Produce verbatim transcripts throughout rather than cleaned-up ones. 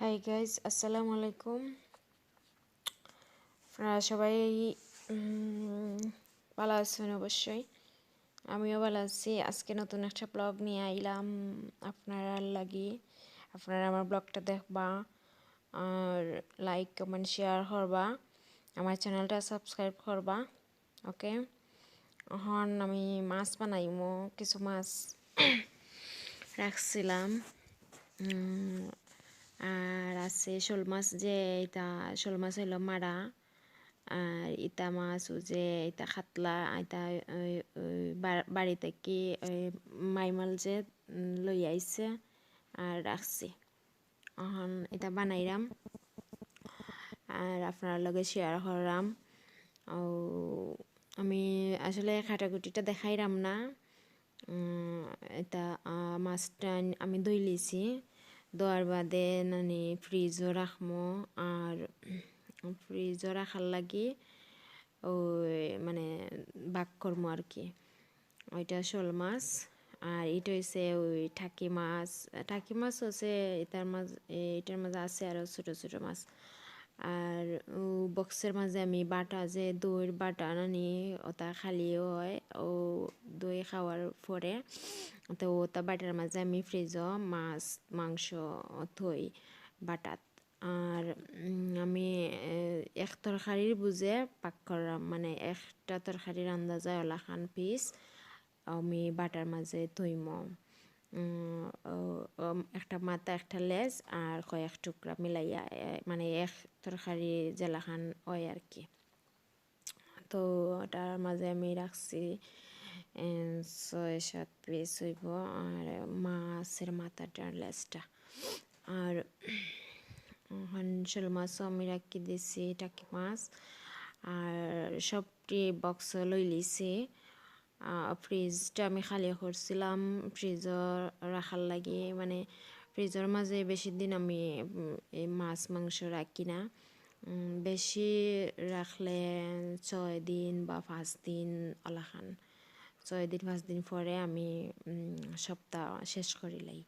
Hi guys, আসসালামু আলাইকুম। আপনারা সবাই, উম, ভালো আছেন অবশ্যই। আমিও ভালো আছি। আজকে নতুন একটা ব্লগ নিয়া আইলাম আপনারার লাগি। আপনারা আমার ব্লগটা দেখবা, আর লাইক, কমেন্ট, শেয়ার করবা, আমার চ্যানেলটা সাবস্ক্রাইব করবা। ওকে, এখন আমি মাছ বানাইমু, কিছু মাছ রাখছিলাম। উম, আর আছে শোল মাছ, যে ইটা শোল মাছ অইলো মারা, আর ইটা মাছ অউ যে ইটা কাতলা, ইটা ওই, ওই বা-, বাড়ি থাকি ওই মাইমাল যে, উম, লই আইছে আর রাখছি। এখন ইটা বানাইরাম আর আপনারার লগে শেয়ার কররাম। ও, আমি আসলে কাটাকুটিটা দেখাইরাম না। উম, ইটা, আহ, মাছটা আন-, আমি ধুইলিছি। ধোয়ার বাদে নানি ফ্রিজও রাখমু, আর ফ্রিজও রাখার লাগি ওই মানে ভাগ করমু আর কি। ওইটা শোল মাছ, আর ইটা অইছে ওই টাকি মাছ। টাকি মাছ আছে, ইটার মাঝ-, এ, ইটার মাঝে আছে আরো ছোট ছোট মাছ। আর ও বক্সের মাঝে আমি বাটা, যে দইর বাটা নানি, ওটা খালি হয়, ও দই খাওয়ার পরে, তো ওটা বাটার মাঝে আমি ফ্রিজও মাছ, মাংস থই বাটাত। আর, উম, আমি, এ, এক তরকারির বুঝে ভাগ কররাম, মানে একটা তরকারি রান্ধা যায় ওলাখান পিস, আমি বাটার মাঝে থইমু। উম, ও, ও, একটা মাথা, একটা লেজ আর কয়েক টুকরা মিলাইয়া, এ, মানে এক তরকারি যেলাখান হয় আর কি। তো ওটার মাঝে আমি রাখছি, এ, ছয় সাত পিস অইবো, আর মাছের মাথাটা, লেজটা। আর এখন শোল মাছও আমি রাখি দিছি, টাকি মাছ। আর সবটি বক্স লইলিছি। আহ, ফ্রিজটা আমি খালি করছিলাম ফ্রিজও রাখার লাগি, মানে ফ্রিজর মাঝে বেশি দিন আমি, উম, এই মাছ মাংস রাখি না। উম, বেশি রাখলে ছয় দিন বা পাঁচ দিন ওলাখান। ছয় দিন, পাঁচ দিন পরে আমি, উম, সপ্তাহ শেষ করিলাই।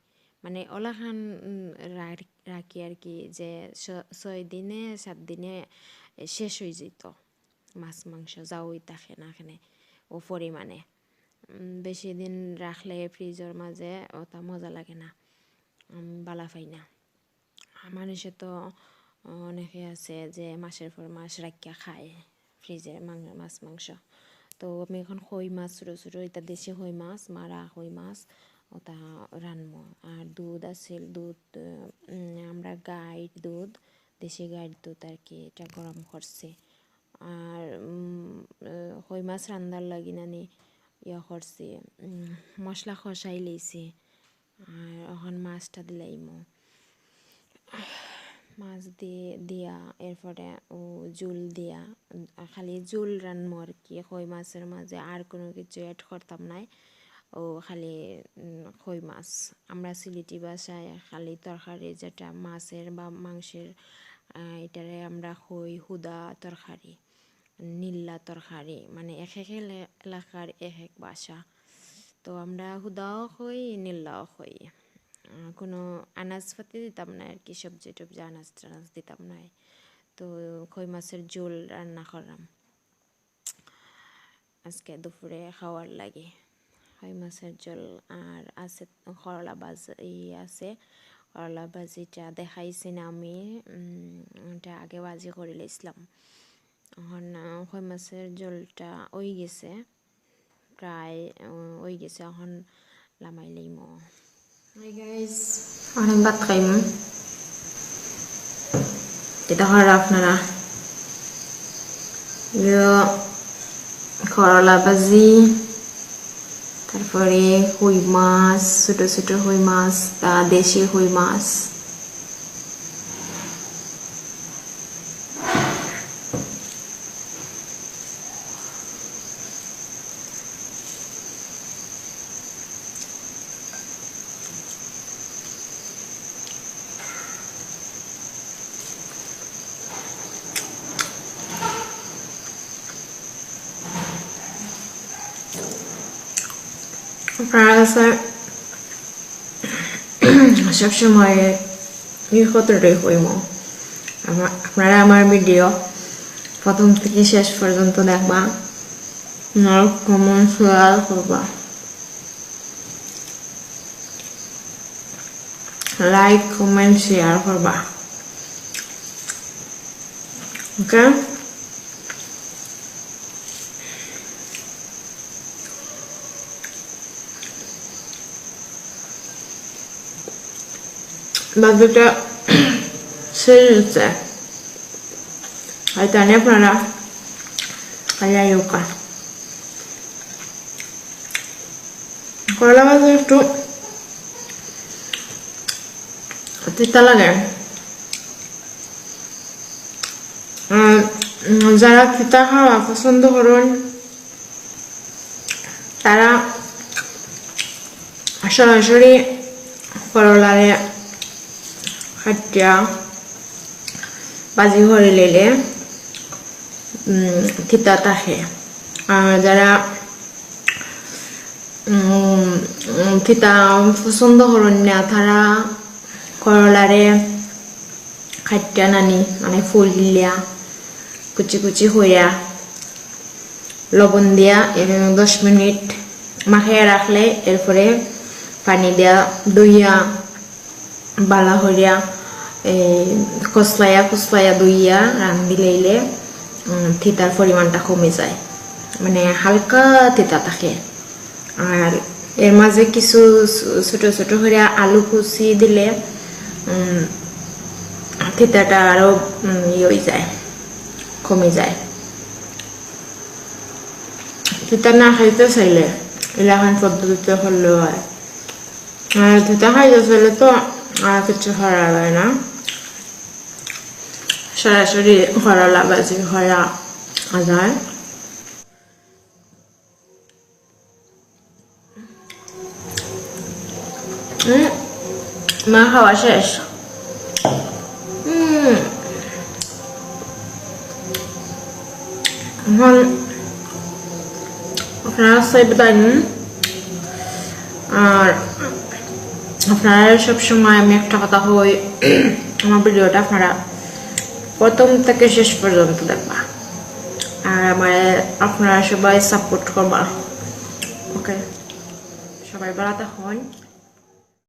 মানে ওলাখান, উম, রা-, রাখি আর কি, যে ছ-, ছয় দিনে, সাত দিনে শেষ অই যাইতো। মাছ মাংস যাওই থাকে না এখানে ও পরিমাণে। উম, বেশি দিন রাখলে ফ্রিজর মাঝে ওটা মজা লাগে না, উম, বালা পাই না। মানুষে তো অনেকে আছে যে মাসের পর মাস রাখিয়া খায় ফ্রিজে মাং-, মাছ মাংস। তো আমি এখন কই মাছ, ছোট ছোট, এটা দেশি কই মাছ, মারা কই মাছ, ওটা রানমু। আর দুধ আছিল, দুধ, উম, আমরা গাইর দুধ, দেশি গাইর দুধ আর কি, এটা গরম করছি। আর, উম, আহ, কই মাছ রান্ধার লাগি নানি ইয়া করছি, উম, মশলা কষাই লইছি। আর এখন মাছটা দিলাইমু। মাছ দি-, দিয়া, এরপরে ও জুল দিয়া, উম, খালি জুল রানমু আর কি। কই মাছের মাঝে আর কোনো কিছু add করতাম নায়। ও খালি, উম, কই মাছ। আমরা সিলেটি ভাষায় খালি তরকারি যেটা মাছের বা মাংসের, আহ, এটারে আমরা কই হুদা তরকারি, নিল্লা তরকারি। মানে এক এক এলে-, এলাকার এক এক ভাষা। তো আমরা হুদাও কই, নিল্লাও কই। আহ, কোনো আনাজপাতি দিতাম না আর কি, সবজি টবজি আনাজ টানাজ দিতাম না। তো কই মাছের ঝোল রান্না করলাম আজকে দুপুরে খাওয়ার লাগি। কই মাছের ঝোল আর আছে করলা ভাজি আছে। করলা ভাজিটা দেখাইছি না আমি, উম, এটা আগে ভাজি করে লইছিলাম। এখন, আহ, কই মাছের ঝোলটা হই গেছে, প্রায়, আহ, হই গেছে। এখন লামাই লইমু। Hi guys, অখন ভাত খাইমু। এটা হর আপনারা। ইয়ো, করলা ভাজি, তারপরে কই মাছ, ছোট ছোট কই মাছ, তা দেশি কই মাছ। আপনারা সবসময় এই কতটুকু কইমু। আমা-, আপনারা আমার ভিডিও প্রথম থেকে শেষ পর্যন্ত দেখবা, আর কমেন্ট শেয়ার করবা, লাইক কমেন্ট শেয়ার করবা। ওকে। বাজুটা শেষ হচ্ছে। আর জানি আপনারা খাইয়া ইউকা। করলা ভাজি একটু তিতা লাগে। আর, উম, যারা তিতা খাওয়া পছন্দ করইন, তারা সরাসরি করলারে কাটিয়া ভাজি করি লইলে, উম, তিতা থাকে। আর যারা, উম, উম, তিতা পছন্দ করইন না, তারা করলারে কাটিয়া নানি, মানে, ফুল দিলিয়া, কুচি কুচি করিয়া, লবণ দিয়া এর দশ মিনিট মাখিয়া রাখলে, এরপরে পানি দিয়া ধুইয়া, বালা করিয়া, এই, কসলাইয়া কসলাইয়া ধুইয়া রান্ধিলাইলে, উম, তিতার পরিমাণটা কমি যায়, মানে, হালকা তিতা থাকে। আর এর মাঝে কিছু ছো-, ছোট ছোট করে আলু কুচি দিলে, উম, তিতাটা আরো, উম, ইয়ে হয়ে যায়, কমে যায়। তিতা না খাইতে চাইলে এলাখান পদ্ধতিতে করলেও হয়। আর তিতা খাইতে চাইলে তো আর কিছু করা যায় না, সরাসরি করা লাগাছি, করা যায়। উম, মা খাওয়া শেষ। উম, এখন আপনারা সব বিদায় নিন। আর আপনারা সব সময় আমি একটা কথা কই, আমার ভিডিওটা আপনারা প্রথম থেকে শেষ পর্যন্ত দেখবা, আর আমার, আপনারা সবাই সাপোর্ট করবা। ওকে, সবাই ভালো থাকুন।